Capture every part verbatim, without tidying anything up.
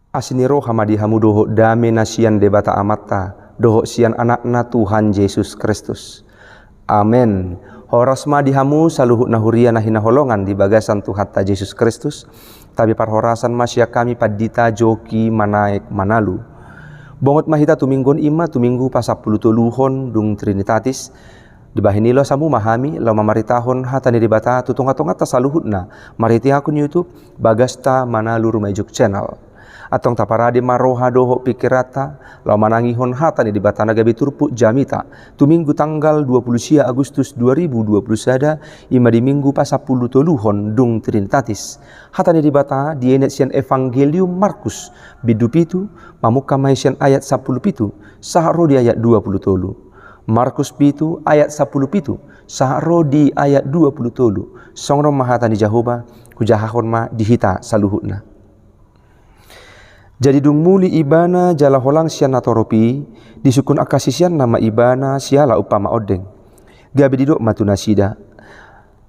Asi ni roha ma di hamu dohot dame na sian Debata Amanta dohot sian Anakna Tuhan Jesus Kristus. Amen. Horas ma di hamu saluhut na huria na hinaholongan di bagasan Tuhanta Jesus Kristus. Tabi parhorasan ma sian hami Pandita Joki Manaek Manalu. Bongot ma hita tu minggu on, ima tu minggu pasampulutoluhon dung Trinitatis. Dibahen i loas hamu ma hami laho mamaritahon hata ni Debata tu tongatonganta saluhutna marhite akun YouTube Bagasta Manalu Rumaijuk Channel. Antong taparade ma roha dohot pingkiranta laho manangihon hata ni Debata na gabe turpuk jamita tu minggu tanggal dua puluh sia Agustus dua ribu dua puluh sada, ima di minggu pasampulutoluhon dung Trinitatis. Hata ni Debata dienet sian Evangelium Markus bindu pitu, mamungka ma i sian ayat sampulu pitu sahat ro di ayat dua puluh tolu. Markus pitu ayat sampulu pitu sahat ro di ayat dua puluh tolu. Songon on ma hata ni Jahowa, hujahahon ma di hita saluhutna. Jadi dung muli Ibana jala holang sian natorop i, disungkun angka siseanna ma Ibana siala umpama ondeng. Gabe didok ma tu nasida: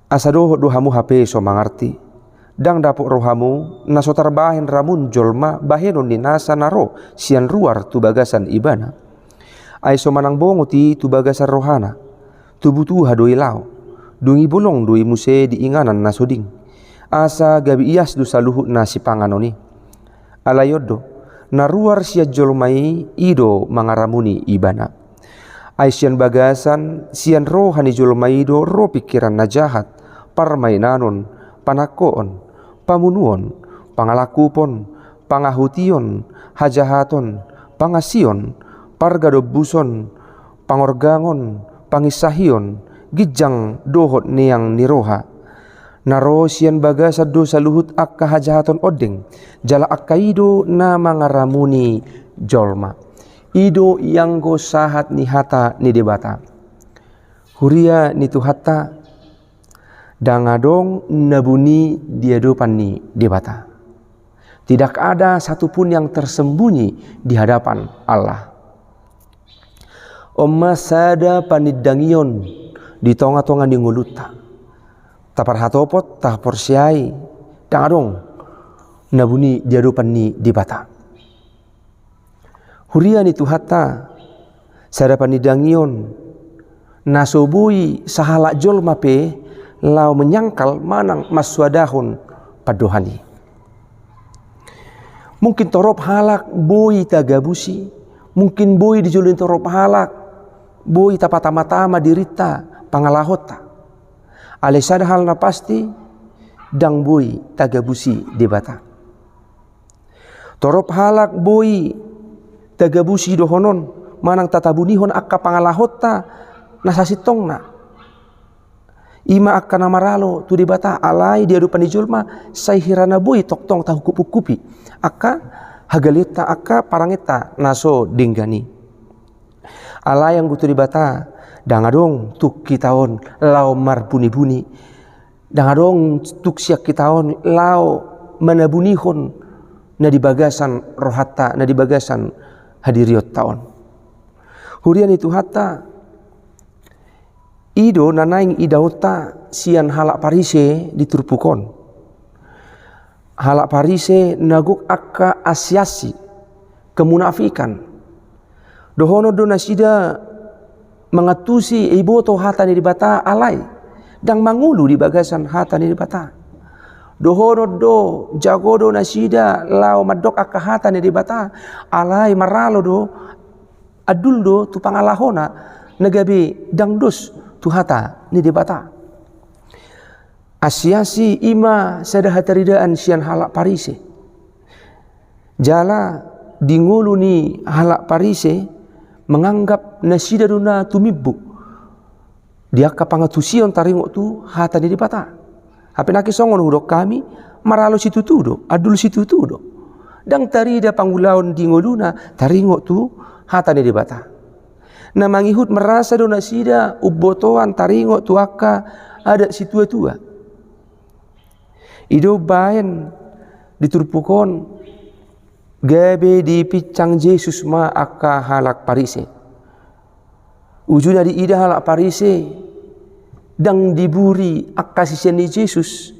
Asa dohot do hamu hape so mangarti? Ndang dapot rohamu na so tarbahen ramun jolma bahenon ni nasa na ro sian ruar tu bagasan ibana? Ai so manang bongot i tu bagasan rohana, tubu tuha do i laho, dung i bolong do i muse di inganan na soding, asa gabe ias do saluhut na sipanganon i. Alai on do, na ruar sian jolma i, i do mangaramuni ibana. Ai sian bagasan, sian roha ni jolma i do ro pingkiran na jahat, parmainanon, panangkoon, pamunuon, pangalangkupon, pangahution, hajahaton, pangansion, pargadombuson, pangorgangon, panginsahion, ginjang dohot neang ni roha. Na ro sian bagasan do saluhut angka hajahaton ondeng, jala angka i do na mangaramuni jolma. I do ianggo sahat ni hata ni Debata. Huria ni Tuhanta, ndang adong na buni di adopan ni Debata. Tidak ada satu pun yang tersembunyi di hadapan Allah. On ma sada panindangion di tongatonga ni ngolunta. Taparhatopot, taparporseai, ndang adong na buni di adopan ni Debata. Huria ni Tuhanta, sada panindangion na so boi sahalak jolma pe laho manyangkal manang mansoadahon pandohan i. Mungkin torop halak boi tagabusi, mungkin boi di jolo ni torop halak boi tapatamatama dirinta, pangalahonta. Alai sada hal na pasti, ndang boi tagabusi Debata. Torop halak boi tagabusi dohonon manang tatabunihon angka pangalahonta na sasintongna. Ima angka na maralo tu Debata, alai di adopan ni jolma sai hira na boi tongtong tahungkupungkupi angka hagaleonta, angka parangenta na so denggan i. Alai anggo tu Debata, ndang adong tung hita on laho marbunibuni. Ndang adong tung sian hita on laho manabunihon na di bagasan rohanta, na di bagasan hadirionta on. Huria ni Tuhanta, i do na naeng idaonta sian halak Parise di turpuk on. Halak Parise na gok angka asiasi, kemunafikan. Dohonon do nasida mangantusi, iboto hata ni Debata, alai ndang mangolu di bagasan hata ni Debata. Dohonon do, jago do nasida laho mandok angka hata ni Debata, alai maralo do, andul do tu pangalahona na gabe ndang dos tu hata ni Debata. Asiasi ima sada hataridaan sian halak Parise. Jala di ngolu ni halak Parise manganggap nasida do na tumimbo di angka pangantusion taringot tu hata ni Debata. Hape nangkin songon hudok hami, maralo situtu do, andul situtu do. Ndang tarida pangulaon di ngoluna taringot tu hata ni Debata. Na mangihut marasa do nasida umbotoan taringot tu angka adat situatua. I do umbahen di turpuk on gabe dipinsang Jesus ma angka halak Parise. Ujungna diida halak Parise ndang diburi angka sisean ni Jesus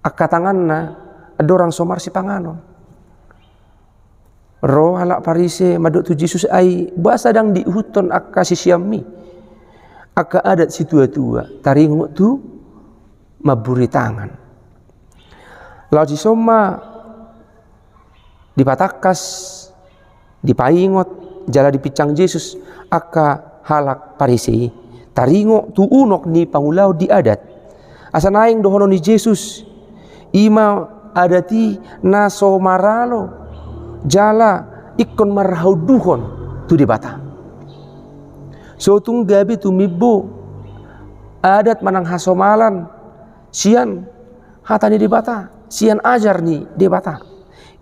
angka tanganna andorang so marsipanganon. Ro halak Parise mandok tu Jesus, "Ai boasa ndang diihuthon angka siseanmi angka adat situa-tua, taringot tu mamburi tangan?" Laos dison ma dipatangkas, dipaingot, jala dipinsang Jesus angka halak Parise i taringot tu unok ni pangulaon di adat. Asa naeng dohonon ni Jesus, i ma adat i na so maralo jala ingkon marhaunduhon tu Debata. So tung gabe tumimbo adat manang hasomalan sian hata ni Debata, sian ajar ni Debata.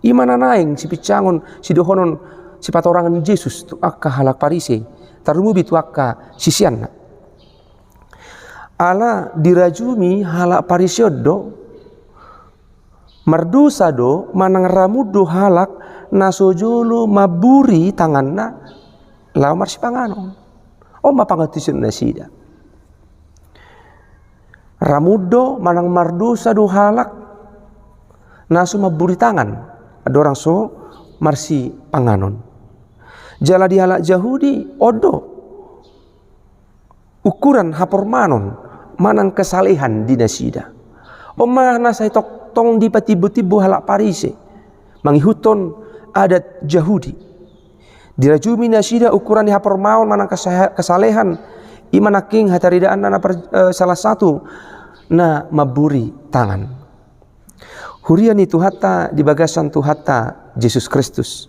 I ma na naeng sipinsangon, sidohonon, sipatorangon Jesus tu angka halak Parise, tarlumobi tu angka siseanna. Ala dirajumi halak Parise on do, mardosa do manang ramun do halak na so jolo mamburi tanganna laho marsipanganon. On ma pangantusion nasida. Ramun do manang mardosa do halak na so mamburi tangan andorang so marsipanganon. Jala di halak Jahudi on do ukuran hapormanon manang kesalehan di nasida. On ma na sai tongtong dipatimbo-timbo halak Parise mangihuthon adat Jahudi. Dirajumi nasida ukuran ni hapormanon manang kesa-, kesalehan, i ma nangkin hataridaanna na par-, eh, salah satu na mamburi tangan. Huria ni Tuhanta di bagasan Tuhanta Jesus Kristus.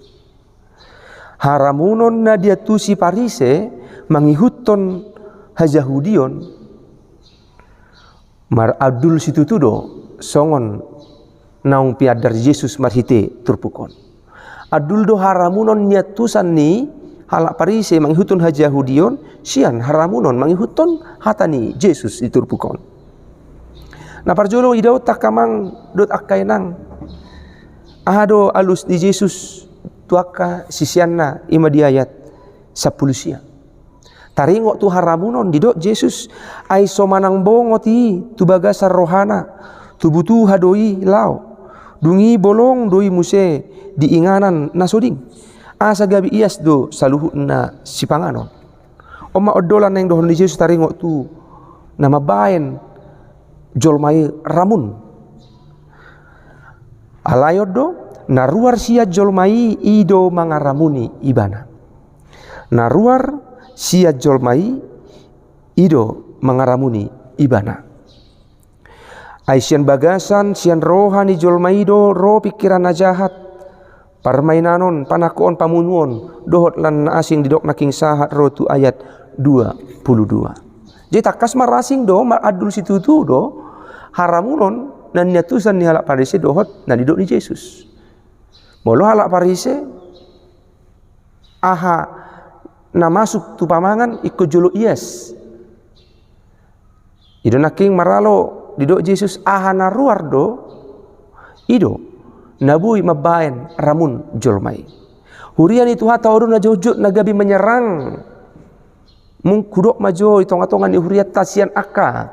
Haramunon na diantusi Parise mangihuthon hajahudion, marandul situtu do songon naung piandar Jesus marhite turpuk on. Andul do haramunon niantusan ni halak Parise mangihuthon hajahudion sian haramunon mangihuthon hata ni Jesus di turpuk on. Na parjolo idaonta angka amang dohot angka inang, aha do alus ni Jesus tu angka siseanna, i ma di ayat sampulu sia. Taringot tu haramunon, didok Jesus, "Ai so manang bongot i tu bagasan rohana, tubu tuha do i laho. Dung i bolong do i muse di inganan na so ding. Asa gabe ias do saluhutna sipanganon." On ma ondolan naeng dohonon ni Jesus taringot tu na mambaen jolma i ramun. Alai on do, na ruar sian jolma i, i do mangaramuni ibana. Na ruar sian jolma i, i do mangaramuni ibana. Ai sian bagasan, sian roha ni jolma i do ro pingkiran na jahat, parmainanon, panangkoon, pamunuon, dohot lan na asing, didok nangkin sahat ro tu ayat dua pulu dua. Jadi tangkas marasing do, marandul situtu do haramunon na niantusan ni halak Parise dohot na nidok ni Jesus. Molo halak Parise, aha na masuk tu pamangan ingkon jolo ias. I do nangkin maralo didok Jesus, aha na ruar do, i do na boi mambaen ramun jolma i. Huria ni Tuhanta, on do na jotjot na gabe menyerang. Mung hudok ma jo di tongatonga ni hurianta sian angka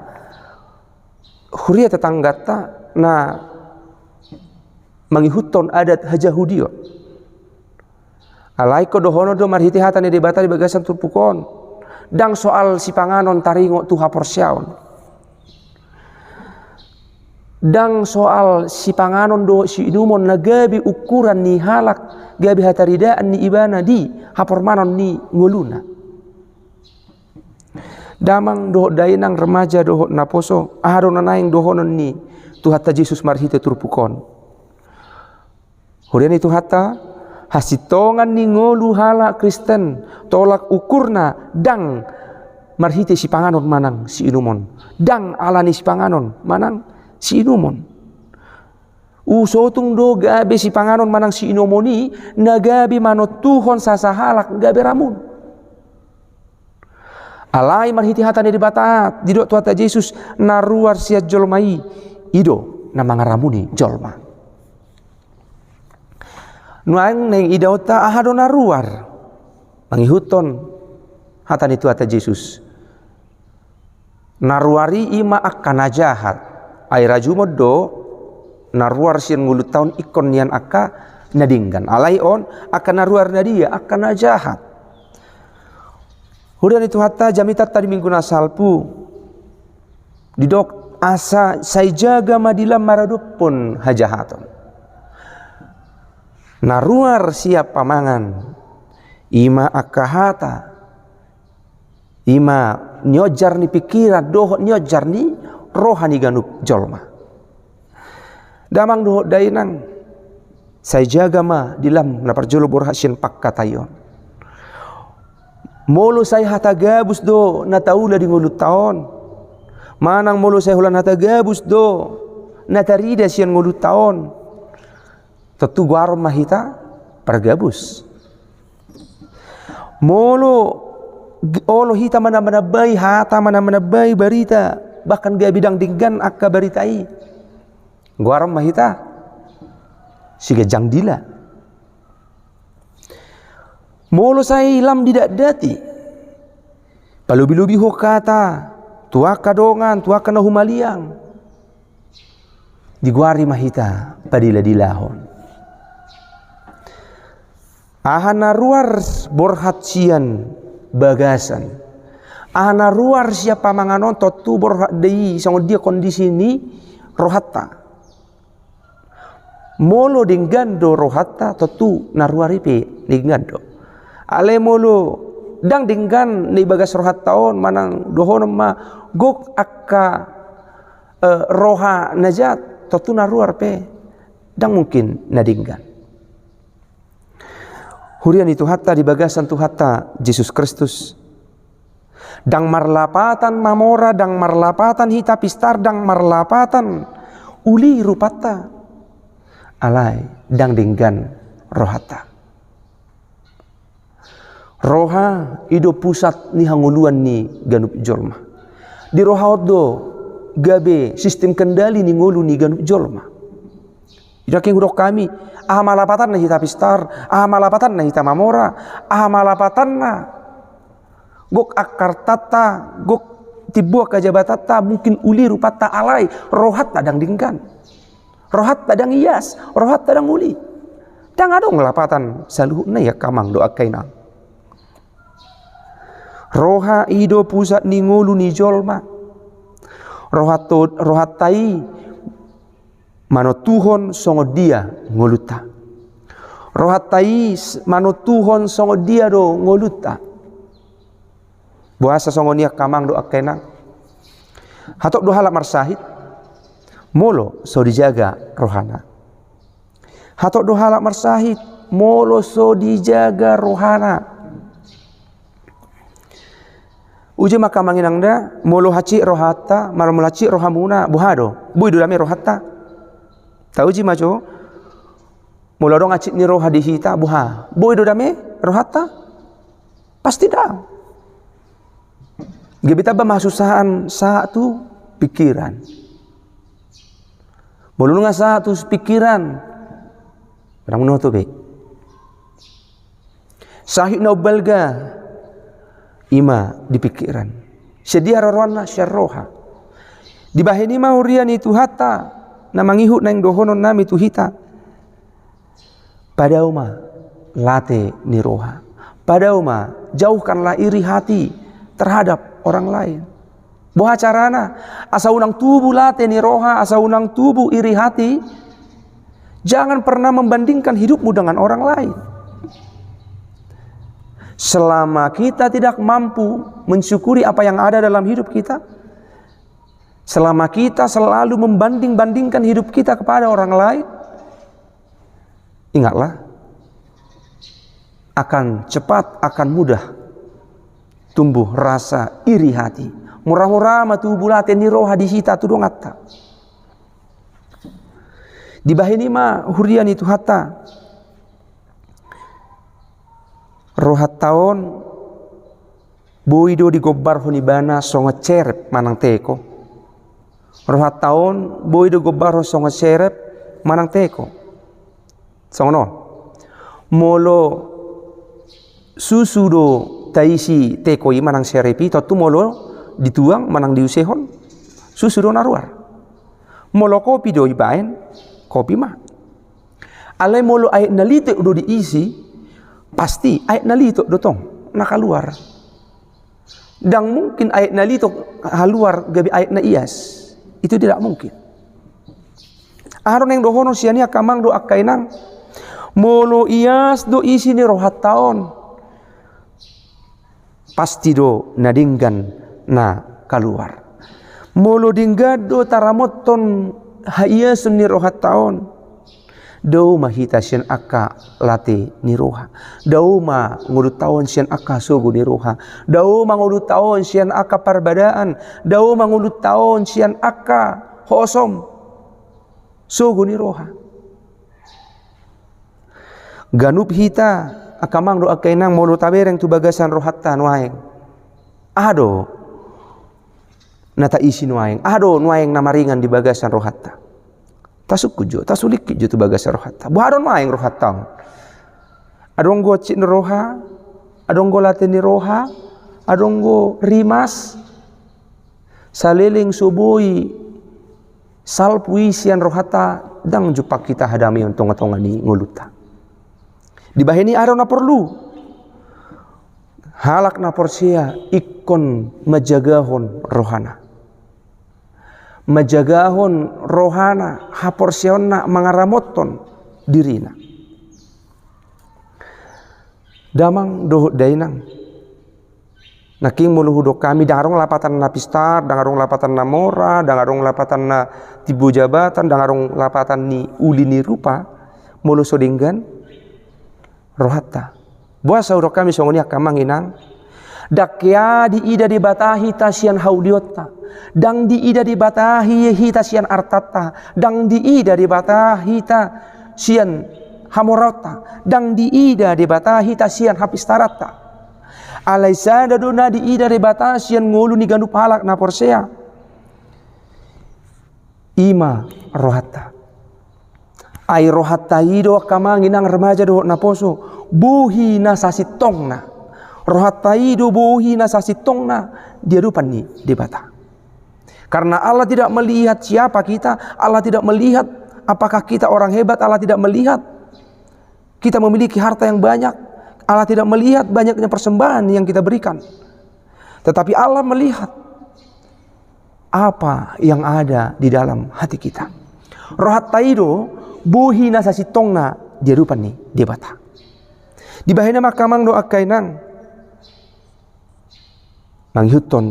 huria tetangganta na mangihuthon adat hajahudion. Alai ingkon dohonon do marhite hata ni Debata di bagasan turpuk on. Ndang soal sipanganon taringot tu haporseaon. Ndang soal sipanganon dohot siinumon na gabe ukuran ni halak, gabe hataridaan ni ibana di hapormanon ni ngoluna. Damang dohot dainang, remaja dohot naposo, aha do na naeng dohonon ni Tuhanta Jesus marhite turpuk on? Huria ni Tuhanta, hasintongan ni ngolu halak Kristen, tolak ukurna ndang marhite sipanganon manang siinumon, ndang ala ni sipanganon manang siinumon. Usotung do gabe sipanganon manang siinumon i na gabe manontuhon sasahalak gabe ramun. Alai marhite hata ni Debata, didok Tuhanta Jesus, na ruar sian jolma i, i do na mangaramuni jolma. Nuaeng naeng idaonta aha do na ruar mangihuthon hata ni Tuhanta Jesus. Na ruar i i ma angka na jahat. Ai rajumon do na ruar sian ngolunta on ingkon nian angka na denggan. Alai on angka na ruar na dia, angka na jahat. Huria ni Tuhanta, jamitanta di Minggu na salpu, didok asa sai jaga ma di lam maradophon hajahaton. Na ruar sian pamangan, i ma angka hata, i ma nionjar ni pingkiran dohot nionjar ni roha ni ganup jolma. Damang dohot dainang, sai jaga ma di lam na parjolo borhat sian pangkataion. Molo sai hata gabus do na taula di ngolunta on, manang molo sai holan hata gabus do na tarida sian ngolunta on, tontu goaron ma hita pargabus. Molo g-, olo hita mana-, manambai hata, mana-, manambai barita, bahkan gabe ndang denggan angka barita i, goaron ma hita siganjang dila. Molo sai lam didatdati, palobi-lobihon hata tu angka dongan, tu angka na humaliang, digoari ma hita padila-dilahon. Aha na ruar borhat sian bagasan, aha na ruar sian pamangan on, tontu borhat do i songon dia kondisi ni rohanta. Molo denggan do rohanta, tontu na ruar i pe denggan do. Alai molo ndang denggan na di bagas rohanta on, manang dohonon ma gok angka, eh, roha na jat, tontu na ruar pe ndang mungkin na denggan. Huria ni Tuhanta di bagasan Tuhanta Jesus Kristus, ndang marlapatan mamora, ndang marlapatan hita pistar, ndang marlapatan uli rupanta, alai ndang denggan rohanta. Roha i do pusat ni hangoluan ni ganup jolma. Di roha on do gabe sistem kendali ni ngolu ni ganup jolma. Jadi angka hudok hami, aha ma lapatanna hita pistar, aha ma lapatanna hita mamora, aha ma lapatanna gok angka artanta, gok timbo angka jabatanta, mungkin uli rupanta, alai rohanta ndang denggan. Rohanta ndang ias, rohanta ndang uli. Ndang adong lapatan saluhutna i angka amang dohot angka inang. Roha i do pusat ni ngolu ni jolma. Rohanto-, rohanta i manontuhon songon dia ngolunta. Rohanta i s-, manontuhon songon dia do ngolunta. Boasa songon i angka amang dohot angka inang? Hatop do halak marsahit molo so dijaga rohana. Hatop do halak marsahit molo so dijaga rohana. Uji ma angka amang inang da, molo hansit rohanta, molo, molo hansit rohamuna, boha do? Boi do dame rohanta? Tauji ma jo. Molo adong hansit ni roha di hita, boha? Boi do dame rohanta? Pasti ndang. Gabe tamba ma hasusaan sahat tu pingkiran. Molo nunga sahat tu pingkiran, ndang unoto be. Sahit na umbalga i ma di pingkiran. Sian dia haroroanna? Sian roha. Dibahen i ma huria ni Tuhanta na mangihut naeng dohonon nami tu hita. Padao ma late ni roha. Padao ma, jauhkanlah iri hati terhadap orang lain. Boha carana asa unang tubu late ni roha, asa unang tubu iri hati? Jangan pernah membandingkan hidupmu dengan orang lain. Selama kita tidak mampu mensyukuri apa yang ada dalam hidup kita, selama kita selalu membanding-bandingkan hidup kita kepada orang lain, ingatlah, akan cepat, akan mudah tumbuh rasa iri hati. Mura-mura ma tubu late ni roha di hita tu donganta. Dibahen i ma huria ni Tuhanta. Rohanta on boi do digombarhon ibana songon serep manang teko. Rohanta on boi do digombarhon songon serep manang teko. Songon on. Molo susu do taisi teko i manang serep i, tontu molo dituang manang diusehon, susu do na ruar. Molo kopi do ibaen, kopi ma. Alai molo aek na litok do diisi, pasti aek na litok do tong na kaluar. Ndang mungkin aek na litok haluar gabe aek na ias. Itu tidak mungkin. Aha do naeng dohonon sian i angka amang dohot angka inang? Molo ias do isi ni rohanta on, pasti do na denggan na kaluar. Molo denggan do taramothon haiason ni rohanta on, dao ma hita sian angka late ni roha. Dao ma ngolunta on sian angka sogo ni roha. Dao ma ngolunta on sian angka parbadaan. Dao ma ngolunta on sian angka hosom, sogo ni roha. Ganup hita angka amang dohot angka inang, molo tabereng tu bagasan rohanta nuaeng, aha do na taisi nuaeng? Aha do nuaeng na maringan di bagasan rohanta? Tasungkun jo, tasulingkit jo tu bagasan rohanta. Boha do nuaeng rohanta on? Adong do hansit ni roha, adong do late ni roha, adong do rimas. Saleleng so boi salpu i sian rohanta, ndang jumpang hita hadameon tongatonga ni ngolunta. Dibahen i aha do na porlu? Halak na porsea ingkon manjagahon rohana. Manjagahon rohana, haporseaonna, mangaramothon dirina. Damang dohot dainang, nangkin molo hudok hami, ndang adong lapatan na pistar, ndang adong lapatan na mora, ndang adong lapatan na timbo jabatan, ndang adong lapatan ni uli ni rupa, molo so denggan rohanta. Boasa hudok hami songon i angka amang inang? Ndang hea diida Debata hita sian haulionta. Ndang diida Debata hi-, hita sian artanta. Ndang diida Debata hita sian hamoraonta. Ndang diida Debata hita sian hapistaranta. Alai sada do na diida Debata sian ngolu ni ganup halak na porsea. I ma rohanta. Ai rohanta i do angka amang inang, remaja dohot naposo, bohi na sasintongna. Rohanta i do bohi na sasintongna di adopan ni Debata. Karena Allah tidak melihat siapa kita, Allah tidak melihat apakah kita orang hebat, Allah tidak melihat kita memiliki harta yang banyak, Allah tidak melihat banyaknya persembahan yang kita berikan. Tetapi Allah melihat apa yang ada di dalam hati kita. Rohanta i do bohi na sasintongna di adopan ni Debata. Dibahen i ma angka amang dohot angka inang, mangihuthon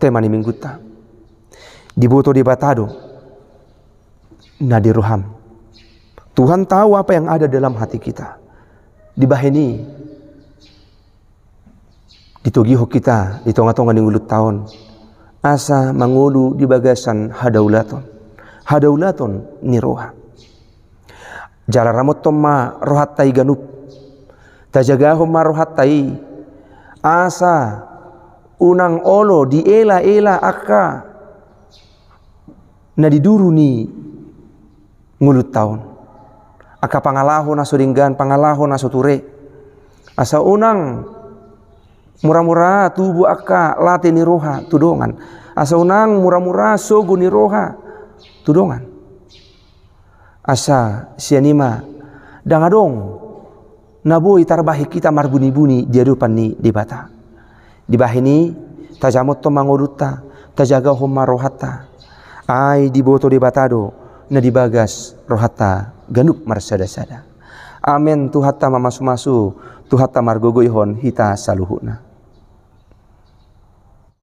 tema ni minggunta. Diboto Debata do na di roham. Tuhan tahu apa yang ada dalam hati kita. Dibahen i ditogihon hita di tongatonga ni ngolunta on, asa mangolu di bagasan hadaulaton, hadaulaton ni roha. Jala ramothon ma rohanta i ganup. Tajagahon ma rohanta i, asa unang olo dielaela angka na di duru ni ngolunta on. Angka pangalaho na so denggan, pangalaho na so ture. Asa unang muramura tubu angka late ni roha tu dongan. Asa unang muramura sogo ni roha tu dongan. Asa sian i ma ndang adong na boi tarbahen hita marbunibuni di adopan ni Debata. Dibahen i, tajamothon ma ngolunta, tajagahon ma rohanta. Ai diboto Debata do na di bagas rohanta ganup marsadasada. Amen. Tuhanta mamasumasu, Tuhanta margogoihon hita saluhutna.